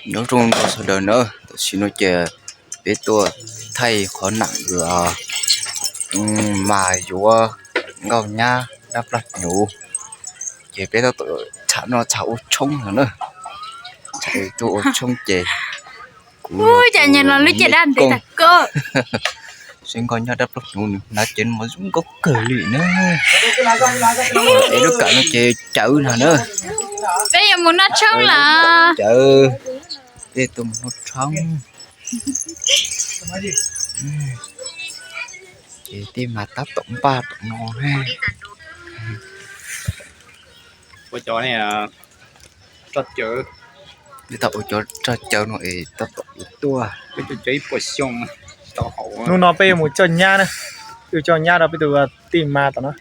Nyob zoo rau sawv daws na, tam sim no ces peb tuaj thaij qhov nam mas yuav nkauj nyab dab plaub hnyuv, ces peb tab tom tsham noj tsham ua tshoob no na. Tsham tuaj ua tshoob ces kuv, cas nyias los lub caj dab ntev tas koj. Seb nkauj nyab dab plaub hnyuv nws hnav cev mos zoo nkauj kawg li na. Es lub kawm no ces cawv no na. Peb yuav mus noj tshoob lawm. Cawv, peb tuaj mus noj tshoob. Ces tej mas tab tom npaj tom no. Ua cov, ua cov roj cawv no es tab tom yuav tuaj. Hnub no peb yuav mus coj nyab na, peb yuav coj nyab rau peb tus tij mas tom no.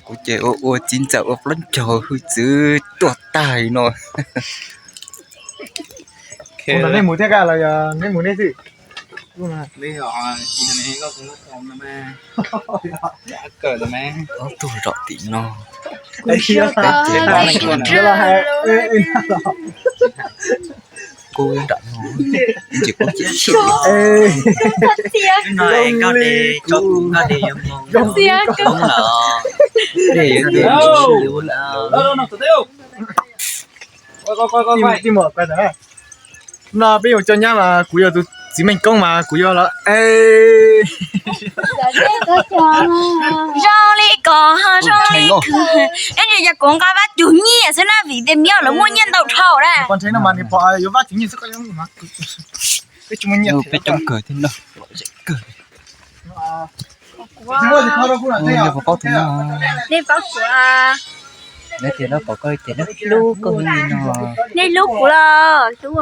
Kuv ces ua ua txiv ntxawm ua plaub caug hwj txwv tuaj tag li no. Nej mus thiab los yog nej mus nej xwb? Ob tug zom tim no. Kuv nram no, ces kuv cem chim. Nkauj de, nkauj de yuav mus Hmoob lawm, de yuav tus yuav lawm. No peb yuav coj nyab mas kuv yog tus txiv meej koob mas kuv yuav los. Zoo li ko, zoo li ko. Ib ntsis yog kuv nqa vab cug nyiaj xwb na, vim tias Miab lawv muaj nyiaj ntau dhau na. Peb coob kawg thiab no, lom zem kawg. Nej puas paub tus no? Nej paub kuv. Nej tias no pom koj ces nej hlub koj heev li no. Nej hlub kuv los hlub os.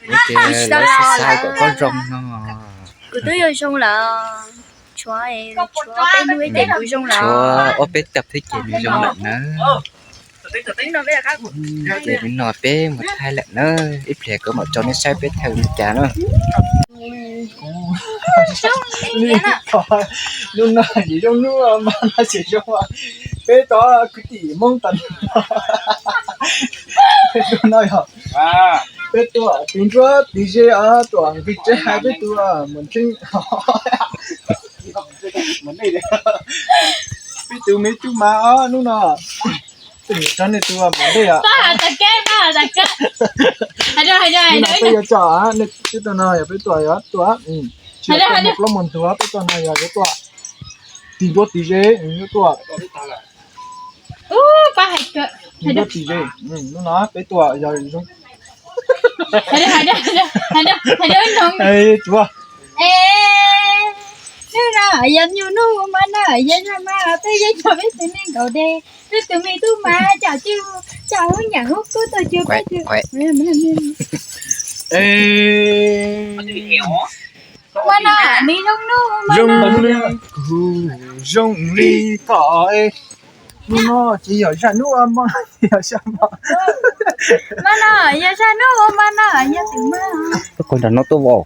Ces lawv xav xav kom koj zoo no. Kuv twb yuav zoo lawm, tshuav, tshuav peb hnub ib ces kuv zoo lawm. Tshuav ob peb tag thiab ces nws zoo lawm na. Ces nim no peb mus thaij lawm na, ib pliag kuv mam tso nej saib peb thaij li cas na. Hnub no ces zoo hnub mas no ces zoo, peb tos kwv tij Hmoob tas no yog peb tuaj tiv nruab tiv ze, tuaj nqis tsev hais peb tuaj mus ntseeb. Peb tus me tub mas hnub no peb yuav tso nej tus mus ntej os. Peb yuav tso nej tub tuaj no yog peb tuaj yog tuaj, tsis yog tuaj muaj plaub muaj ntug, peb tuaj no yog yuav tuaj tiv nruab tiv ze, yuav tuaj tiv nruab tiv ze. Hnub no peb tuaj yog zoo. Hnub no yog nyuj hnub mas no yog zaj mas peb yeej tso peb tus neeg nkaus de, peb tus me tub mas cas cw, cas hub nyam hub kub tuaj cw peb cw. Mas no nws zoo hnub mas no. Zoo li, zoo li ko. Hnub no ces yog zaj hnub mas no yog zaj mas, mas no yog zaj hnub mas no yog tus mas. Koj nram no tuaj vau.